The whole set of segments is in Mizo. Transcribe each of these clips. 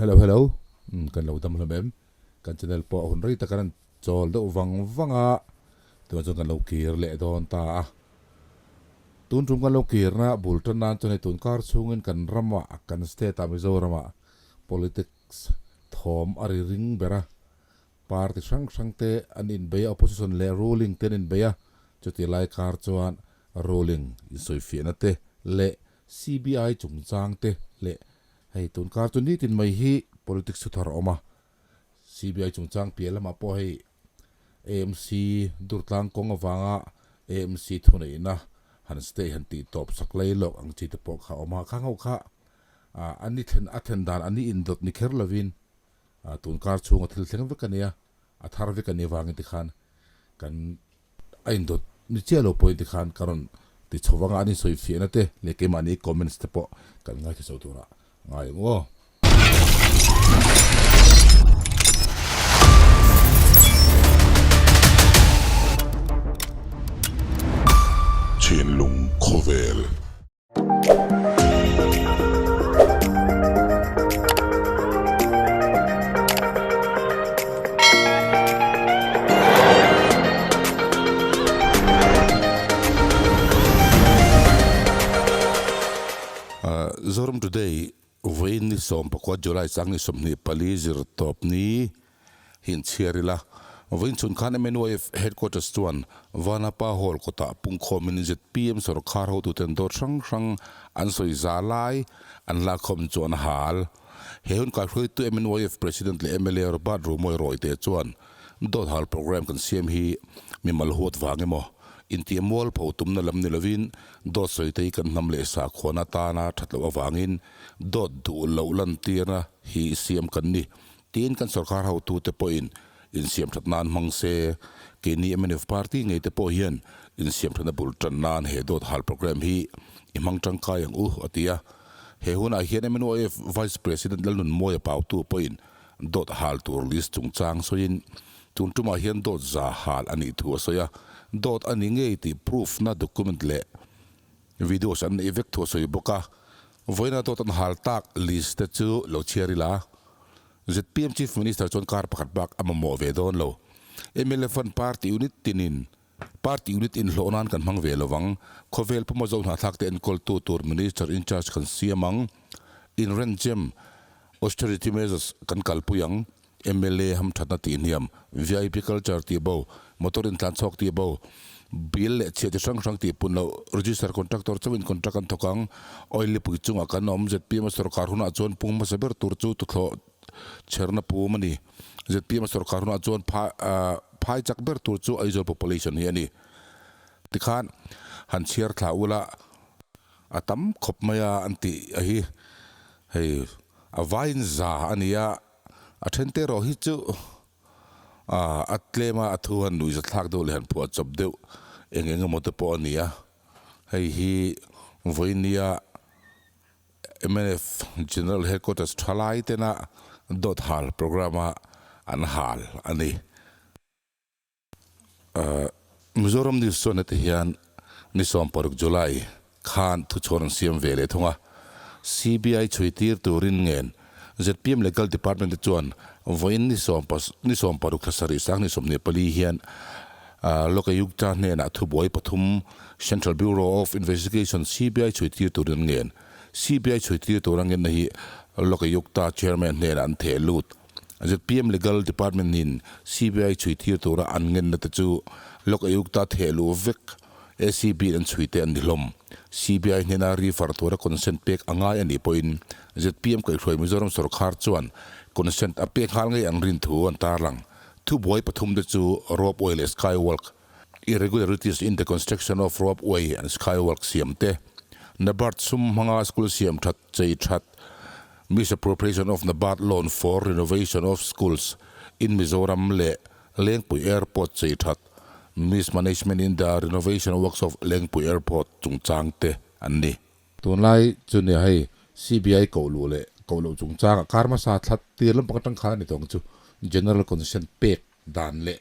Hello hello umm kan lo dam hlawm em kan channel pawh a hun rei tak a rawn chawl deuh vang vang a tunah chuan kan lo kir leh dawn ta a tun tum kan lo kirna bul tan nan chuan hei tun kar chhungin kan ramah kan state ah Mizoram ah politics thawm a ri ring ber a party hrang hrang te an inbei a opposition leh ruling te an inbei a chuti lai kar chuan ruling insawifiahna te leh CBI chungchang te leh hei tun kar chu nitin mai hi politics thu thar a awm a, CBI chungchang piah lamah pawh hei AMC Durtlang kawng avanga AMC thuneihna han stay han tih tawp sak lai lawk ang chi te pawh kha a awm a, khang ho kha a ni thlen a thlen dan a ni indawt ni kher lovin tun kar chhunga thil thleng vek a nia, a thar vek a nih avangin tikhan kan A indawt ni chiah lo pawhin tikhan ka rawn ti chho vang a, an insawi fiahna te leh keimahni comments te pawh kan ngaithla chho turah ngai ang aw. Chhinlung khawvel. Zoram Today, Vawiin ni 14 July chang ni 24 zir tawp ni hi in chhiar ila. Vawiin chhun khan MNYF Headquarters chuan Vanapa Hall kawtah pungkhawmin zpm sorkar hotuten dawt hrang hrang an sawi za lai an lakkhawm chuan a hal. He hun kaihruaitu MNYF President leh mla Robert Rumawi Rawite chuan dawt hal programme kan siam hi mimal huat vang emaw intiah mualpho tumna lam ni lovin dawt sawite hi kan hnam leh sakhuana tana that loh avangin dawt duh loh lantirna hi siam kan ni. Tin, kan sorkar hotute pawhin insiamthat nan hmang se, keini mnf party ngei te pawh hian insiamthatna bul tan nan he dawt hal programme hi i hmang tangkai ang u, a ti a. He hunah hian MNYF Vice President Lalnunmawia Pautu pawhin dawt hal tur list chungchang sawiin, tun tumah hian dawt za hal a nih thu a sawi a, dawt a ni ngei tih proof na document leh videos an neih vek thu a sawi bawk a. Vawiina dawt an hal tak list te chu lo chhiar ila. Zpm Chief Minister chuan kar pakhat bak a mamawh ve dawn lo. Mla Fund Party Unit tinin Party Unit inhlawh nan kan hmang ve lo vang. Khawvel puma zo hnahthlak te enkawltu tur Minister in charge kan siam ang. Inrenchem, Austerity measures, kan kalpui ang. Mla hamthatna tih hniam, vip culture tih bo, motor intlan chhuak tih bo, bill leh chhiah chi hrang hrang tih pun loh, register contractor chauhin contract an thawk ang, oil lipui chungah kan awm, zpm a sorkar hunah chuan pung hmasa ber tur chu tuthlawh chherna pum a ni, zpm a sorkar hunah chuan phai chak ber tur chu Aizawl population hi a ni. Tikhan han chhiar thla ula a tam khawp mai a an tih a hi, hei a vaiin za a ni a. A then te erawh hi chu a tlem a, a thu han nuihza thlak deuh leh han phuah chawp deuh eng eng emaw te pawh a ni a. Hei hi vawinia mnf General Headquarters thalai tena dawt hal programme a an hal a ni. Mizoram News chuan heti hian ni 16 July khan thuchhuan an siam ve leh thung a, CBI chhui tir turin ngen zpm Legal Department te chuan vawiin ni 16 thla sarih sang ni 24 hian Lokayukta hnenah thubuai pathum Central Bureau of Investigation, CBI, chhui tir turin an ngen. CBI chhui tir tura ngenna hi Lokayukta Chairman hnenah an theh lut. Zpm Legal Department in CBI chhui tir tura an ngenna te chu Lokayukta theh luh vek ACB in an chhui te an ni hlawm. CBI hnena refer tura consent pek a ngai a nih pawhin zpm kaihhruai Mizoram sorkar chuan consent a pek nghal ngei ang rin thu an tarlang. Thubuai pathum te chu Ropeway leh Skywalk, Irregularities in the construction of Ropeway and Skywalk siam te, NABARD sum hmanga school siam that chei that, Misappropriation of NABARD loan for renovation of schools in Mizoram leh Lengpui Airport chei that, Mismanagement in the renovation works of Lengpui Airport chungchang te an ni. Tunlai chu nia hei CBI koh luh leh koh loh chungchangah kar hmasa thla tir lampang atang khan a ni tawng chu General Consent pek dan leh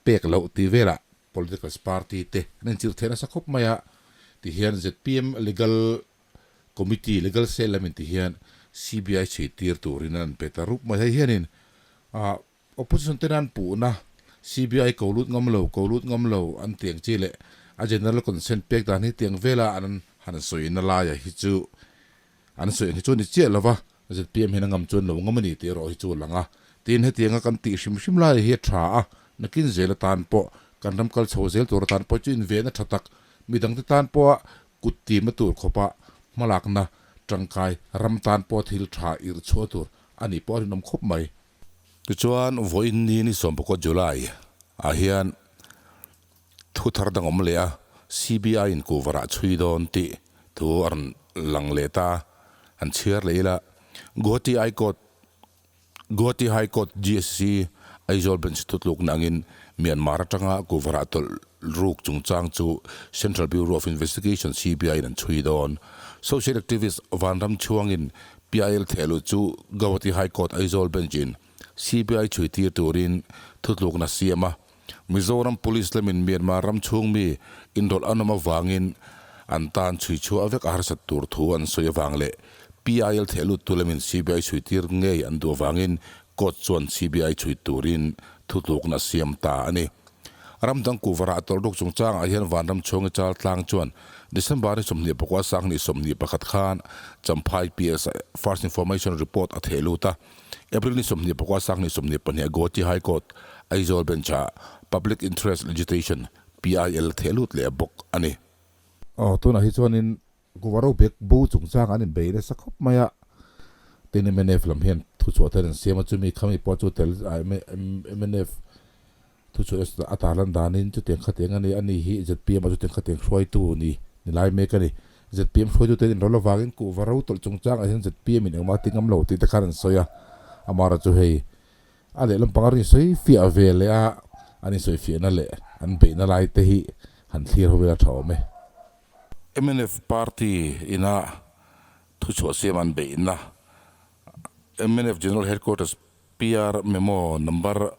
pek loh tih velah political party te an inchirh theih nasa khawp mai a, tihian zpm Legal Committee, Legal Cell lamin tihian CBI chhui tir turin an pe ta rup mai. Hei hianin ah opposition ten an puhna CBI ko lut ngam lo, ko lut ngam lo an ti ang chi leh a general consent pek dan hi tiang vela an han sawina laia hi chu an sawi ang hi chu a ni chiah lo va, zpm hian a ngam chuan lo ngam a ni tih erawh hi chu a lang a. Tin, hetianga kan tih hrim hrim laia hi a tha a, nakin zel atan pawh kan ram kal chho zel tur atan pawh chu invenna tha tak midangte tan pawha kut timna tur khawpa hmalakna tangkai ram tan pawh thil tha irh chhuah tur a nih pawh a rinawm khawp mai. Tichuan, vawiin ni ni sawmpakua July ah hian thu thar dang awm leh a, CBI in kuvarah chhui dawn tih thu a rawn lang leh ta. Han chhiar leh ila, Guwahati High Court Guwahati High Court, GSC, Aizawl Bench thutlukna angin Myanmar atanga kuvarah tawlh ruk chungchang chu Central Bureau of Investigation, CBI, in an chhui dawn. Social activist Vanram Chhuangin PIL thehluh chu Guwahati High Court Aizawl Bench-in CBI chhui tir turin thutlukna siam a. Mizoram Police lamin Myanmar ram chhung mi inrawlh an awm avangin an tan chhui chhuah vek a harsat tur thu an sawi avang leh PIL thehluttu lamin CBI chhui tir ngei an duh avangin court chuan CBI chhui turin thutlukna a siam ta a ni. Ram dang kuvarah tawlhruk chungchangah hian Vanram Chhuangi Chal tlang chuan December ni 21 sanghnih 21 khan Champhai PS First Information Report a thehlut a. April ni 21 sanghnih 22 Guwahati High Court, Aizawl Bench-ah Public Interest Ligitation, PIL, thehlut leh bawk a ni. Aw, tunah hi chuanin Kuva Robek bo chungchang an inbei nasa khawp mai a, tin mnf lam hian thuchhuah ten an siam a, chumi khami pawh chu tel mnf thuchhuah a tarlan danin chutiang khatiang a ni, ani hi zpm ah chutiang khatiang hruaitu ni ni lai mek a ni. Zpm hruaitu ten inrawlh avangin kuhva ro tawlh chungchang ah hian zpm in engmah a ti ngam lo tih te khan an sawi a, amaherawhchu chu hei a lehlam panga rin sawi fiah ve leh a, an insawi fiahna leh an beihna lai te hi han thlir ho ila tha awm e. Mnf party ina thuchhuah siam an beihna mnf General Headquarters PR Memo Number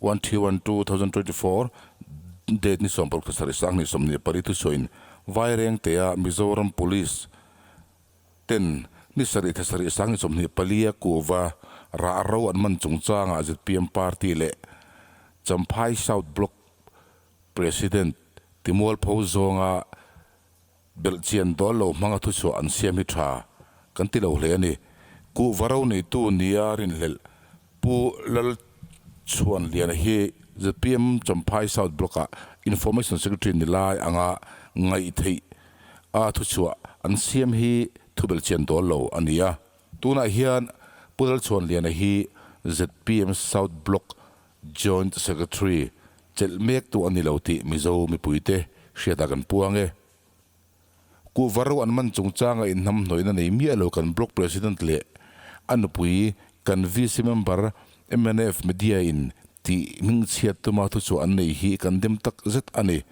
1312 2024 date ni sawmparuk thla sarih sanghnih sawmhnih pali thuchhuahin Vairengtea Mizoram Police ten ni sarih thla sarih sanghnih sawmhnih palia kuhva rah ro an man chungchangah zpm party leh Champhai South Block President Timualpho zawnga Belhchian dawl lo hmanga thuchhuah an siam hi tha kan ti lo hle a ni. Kuhva ro neitu nia rinhlelh Pu Lalchhuanliana hi zpm Champhai South Block-ah Information Secretary ni lai anga ngaih theih a thuchhuah an siam hi thu belhchian dawl lo a ni a. Tunah hian Pu Lalchhuanliana hi zpm South Block Joint Secretary chelh mek tu a ni lo tih Mizo mipuite hriatah kan puang e. Kuhva ro an man chungchanga inhnamhnawihna nei miah lo kan Block President leh a nupui kan VC member mnf media in tih hmingchhiat tuma thuchhuah an nei hi kan dem tak zet a ni.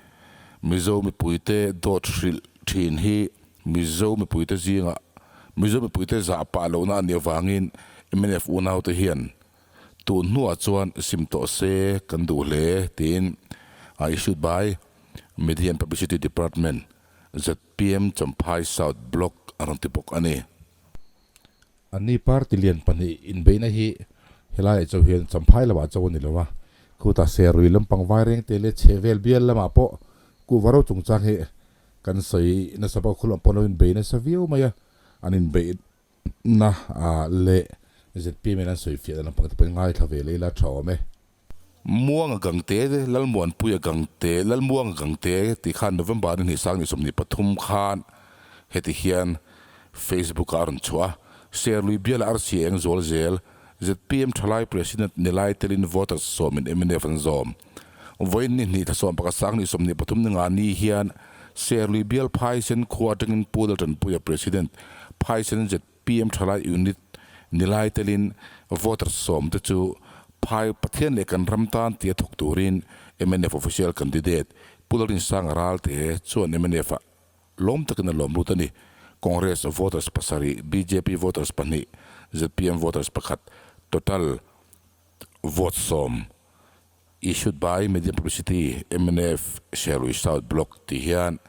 Mizo mipuite dawt hrilh thin hi Mizo mipuite zingah Mizo mipuite zah pah lohna a nih avangin mnf unaute hian Tun hnuah chuan sim tawh se kan duh hle tiin a issued by Media and Publicity Department, zpm Champhai South Block a rawn ti bawk a ni. Anni party lian pahnih inbeihna hi helaiah chauh hian Champhai lamah chauh a ni lo a, khutah Serui lampang Vairengte leh Chhehvel bial lamah pawh kuhva ro chungchang hi kan sawi nasa bawk a, khulh ang pawh an lo inbei nasa viau mai a, an inbeih Na leh zpm in an sawi fiah dan lampang te pawhin ngaithla ve leh ila tha awm e. Muanga Gangte, Lalmuanpuia Gangte, Lalmuanga Gangte tih khan November ni hnih sang ni 23 khan heti hian Facebook ah a rawn chhuah a, Serlui biala RCA eng zual zel, zpm thalai President ni lai telin voters sawmin mnf an zawm. Vawiin ni hnih thla sawmpakhat sang ni 23 ni nga ni hian Serlui bial Phaisen khua atangin Pu Laltanpuia President Phaisen zpm Thalai Unit ni lai telin voters sawm te chu Phai Pathian leh kan ram tan tia thawk turin mnf Official Candidate Pu Lalrinsanga Ralte chuan mnf ah lawm takin a lawm lut a ni. Congress voters pasarih, bjp voters pahnih, zpm voters pakhat total vote sawm Issued by Media Publicity, mnf Serui South Block tih hian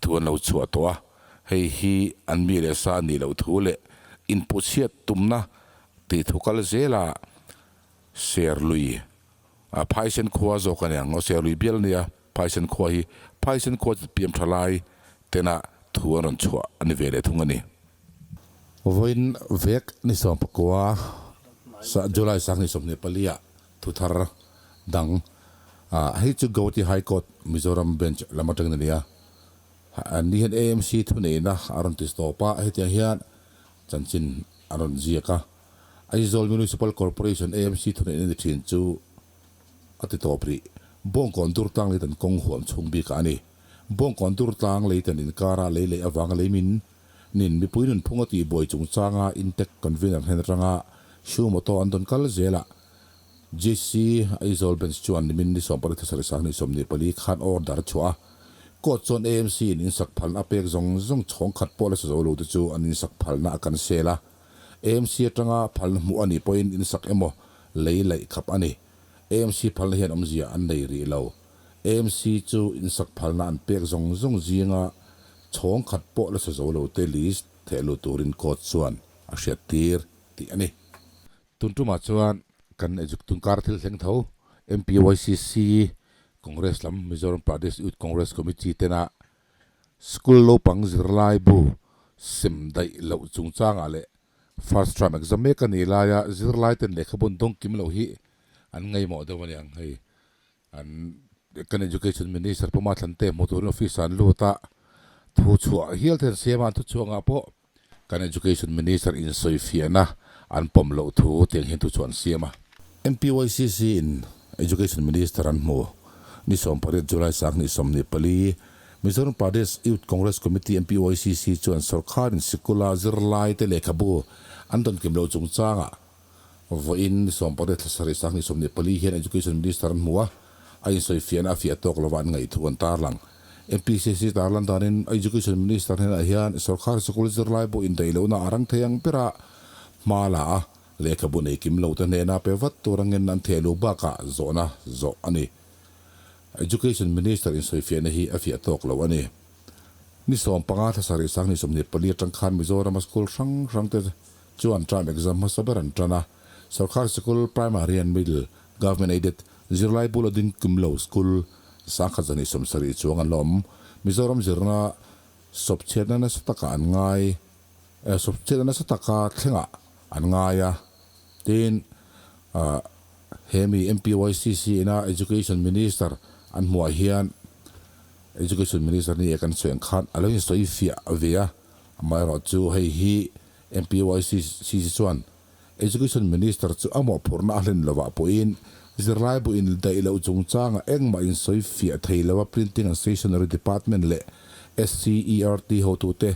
thu an lo chhuah tawh a, hei hi an mi leh sa nih loh thu leh inpuhchhiat tumna tih thu kal zela Serlui a Phaisen khua zawk a ni ang aw, Serlui bial a nia Phaisen khua hi Phaisen khua chu piam tha lai tena thu an rawn chhuah a ni ve leh thung a ni. Vawiin vek ni 19 July 24 ah thu thar dang hei chu Guwahati High Court Mizoram Bench lam atangin a ni a, An ni hian AMC thuneihna a rawn ti stop a, hetiang hian chanchin a rawn ziak a. Aizawl Municipal Corporation AMC thuneihna ni thin chu a ti tawp rih. Bawngkawn Durtlang Leitan kawng huam chhung bikah a ni. Bawngkawn Durtlang Leitan inkara lei leh avanga lei min nin mipui nunphung a tihbuai chungchanga Intec Convener hnen atanga Sumoto an dawn kal zelah JC Aizawl Bench chuan nimin ni 14 thlasarih 24 khan order a chhuah a, Court chuan AMC in insak phalna a pek zawng zawng chhawng khat pawh la sa zo lo te chu an insak phalna a cancel a, AMC atanga phalna hmuh a nih pawhin insak emaw lei laih khap a ni. AMC phalna hian awmzia an nei rih lo. AMC chu insak phalna an pek zawng zawng zinga chhawng khat pawh la sa zo lo te list thehlut turin Court chuan a hriattir tih a ni. Tun tumah chuan kan Ejuk tunkar thil thleng tho MPYCC Congress lam Mizoram Pradesh Youth Congress Committee tena School naupang zirlai bu sem daih loh chungchangah leh First Term Exam mek a nih laia zirlai ten lehkhabun dawng kim loh hi an ngaihmawh deuh a ni ang hei. An kan Education Minister Pu Mathlan te hmuh turin office ah an lut a, thu chhuah hial te an siam a, an thu chhuah ngah pawh Kan Education Minister insawifiahna an pawm loh thu tiang hian thu chu an siam a. MPYCC in Education Minister an hmu. Ni 18 July 2024, Mizoram Pradesh Youth Congress Committee, MPYCC, chuan sorkarin sikula zirlaite lehkhabu an dawn kim loh chungchangah vawiin ni 18 thla sarih 24 hian Education Minister an hmu a, a insawifiahna a fiah tawk lova an ngaih thu an tarlang. MPCC tarlan danin Education Minister hnenah hian sorkar sikul zirlai pawh indaih lohna a rang thei ang bera hma la a, lehkhabu nei kim lote hnena pe vat tur angin an theh luh bakah zawhna zawh a ni. Education Minister insawifiahna hi a fiah tawk lo a ni. Ni 15 thla sarih 24 atang khan Mizorama school hrang hrangte chuan term exam hmasa ber an tan a, sorkar sikul primary and middle, government aided, Zirlai bul a ding kim lo school 1170 chuang an la awm. Mizoram zirna sawpchhiatna nasa takah an ngai sawpchhiatna nasa taka thlengah an ngai a. Tin, he mi MPYCC ina Education Minister an hmuah hian Education Minister ni e kan sawi ang khan a lo insawi fiah ve a. Amaherawhchu hei hi MPYCC chuan Education Minister chu a mawhphurhna a hlen lovah pawhin zirlaibu indaih loh chungchangah engmah insawi fiah thei lova Printing and Stationery Department leh SCERT hotute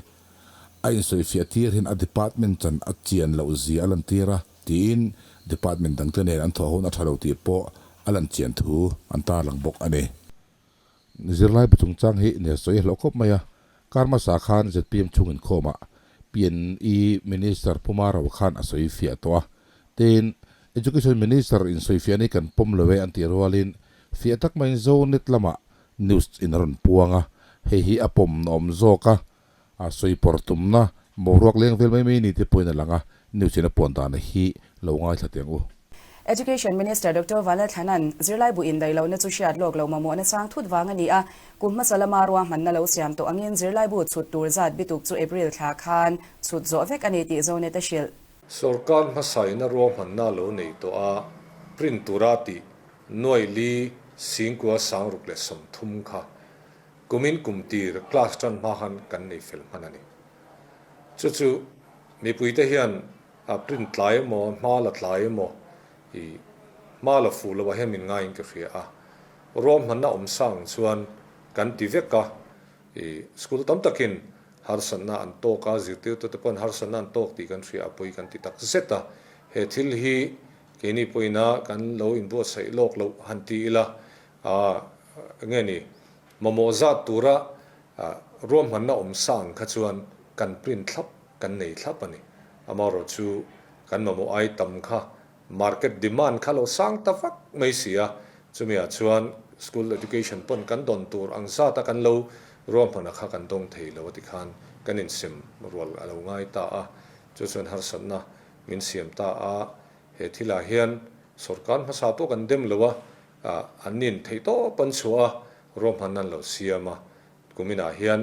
a insawi fiah tir hian a department chan a chian loh zia a lantir a tiin department dangte nen an thawh hun a tha lo tih pawh a lan chian thu an tarlang bawk a ni. Zirlaibu chungchang hi nia sawi a hlawh khawp mai a, kar hmasa khan zpm chhung inkhawmah PNE Minister Pu Maro khan a sawi fiah tawh a, tin Education Minister in sawi fiah ni kan pawm lo e an tih rualin fiah tak maiin Zonet lamah news in a rawn puang a, hei hi a pawm na awm zawk a, a sawi pawr tumna boruak leng vel mai mai ni te pawhin a lang a, news in a puan dan hi lo ngaithla teh ang u. Education Minister Doctor Vanlalthlana'n zirlaibu indaih lohna chu hriat lawk lo mamawhna chang thut vang a ni a, kum hmasa lama ruahmanna lo siam tawh angin zirlaibu chhut tur zat bituk chu April thla khan chhut zawh vek a ni tih Zonet a hrilh. Sorkar hmasaina ruahmanna lo nei tawh a, print tura tih nuai li singkua 630 kha Kumin kum tir class tan hma khan kan nei fel hman a ni. Chu chu mipuite hian a print tlai emaw, hma la tlai emaw i hma la fuh loh ah hian min ngaiin ka hria a. Ruahmanna awm sang chuan kan ti vek a, i school tam takin harsatna an tawk a, zirtirtute pawhin harsatna an tawk tih kan hria a, pawi kan ti tak zet a. He thil hi keini pawhin a kan lo inbuatsaih lawk loh han ti ila, A nge ni, mamawh zat tura ruahmanna awm sang kha chuan kan print thlap, kan nei thlap a ni. Amaherawh chu kan mamawh ai tam kha market demand kha lo sang ta vak mai si a, chumiah chuan school education pawn kan dawn tur ang zata kan lo ruahmana kha kan dawng thei lo a ti khan kan insem rual a lo ngai ta a. Chu chuan harsatna min siam ta a, he thilah hian sawrkar hmasa pawh kan dem lo a, an nin theih tawp an chhuah a, ruahmanna an lo siam a. Kuminah hian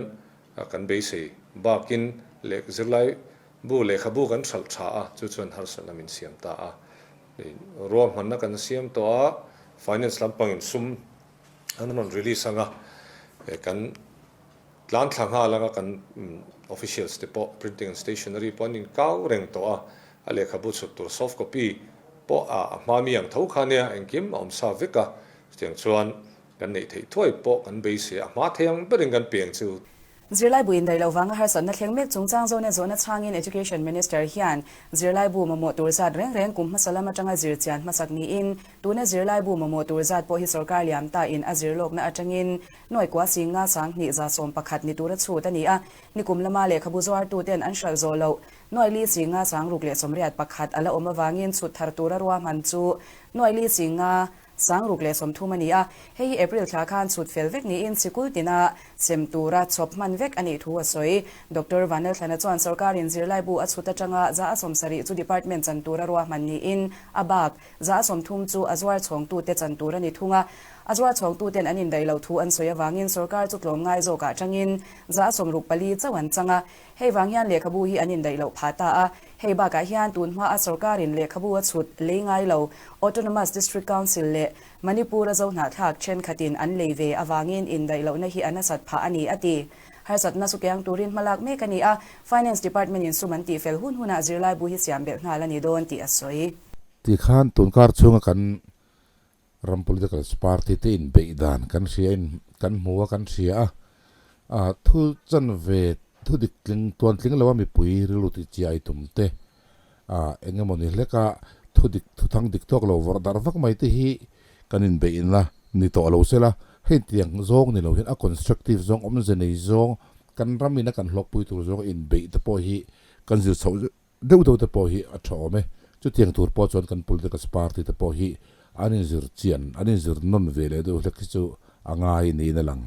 kan beisei bakin leh zirlai bu lehkhabu kan hralh tha a, chu chuan harsatna min siam ta a. Ruahmanna kan siam tawh a, finance lampangin sum an rawn release anga kan tlan thla nghal anga kan officials te pawh printing and stationery pawh an inkau reng tawh a, a lehkhabu chhut tur soft copy pawh a hma mi ang tho kha nia engkim a awm sa vek a, chutiang chuan kan neih theih thuai pawh kan beisei a hma thei ang berin kan peng chu. Zirlaibu indaih loh vanga harsatna thleng mek chungchang zawhna zawhna chhangin Education Minister hian zirlaibu mamawh tur zat reng reng kum hmasa lam atanga zir chian hmasak niin tuna zirlaibu mamawh tur zat pawh hi sorkar liam ta in a zirlawkna atangin nuai kua singa sanghnih 11 ni tura chhut a ni a. Nikum lama lehkhabu zuartuten an hralh zawh loh nuai li singa 681 a la awm avangin chhut thar tura ruahman chu nuai li singa 630 a ni a, hei hi April thla khan chhut fel vek niin sikul tina sem tura chhawp hman vek a nih thu a sawi. Doctor Vanlalthlana chuan sorkarin zirlaibu a chhut atanga 70% chu department chan tura ruahman niin a bak 30% chu a zuar chhawngtute chan tur a ni thung a. A zuar chhawngtuten an indaih loh thu an sawi avangin sorkar chu tlawmngai zawkah atangin 64% chauh an chang a. Hei vang hian lehkhabu hi an indaih loh phah ta a, hei bakah hian tun hmaa sorkarin lehkhabu a chhut lei ngai lo Autonomous District Council leh Manipur-a zohnahthlak thenkhatin an lei ve avangin indaih lohna hi a nasat phah a ni, a ti. Harsatna chu kiang turin hmalak mek a ni a, Finance Department-in sum an tihfel hun hunah zirlaibu hi siam belh nghal a ni dawn tih a sawi. Tikhan tunkar chhunga kan Ram political party te inbeih dan kan hria in kan hmu a kan hria a, ah thu chanve thu dik tling tuan tling lo a mipui rilru tih chiai tum te ah eng emaw ni hlek a thu dik thu thang dik tawk lo vawrh darh vak mai te hi kan inbeih na ni tawh lo sela hei tiang zawng ni lo hian a constructive zawng awmze nei zawng kan ram in a kan hlawkpui tur zawng inbeih te pawh hi kan zir chhoh Deuh deuh te pawh hi a tha awm e. Chutiang tur pawh chuan kan political party te pawh hi an inzir chian, an inzir nawn ve leh deuh hlek hi chu a ngai niin a lang.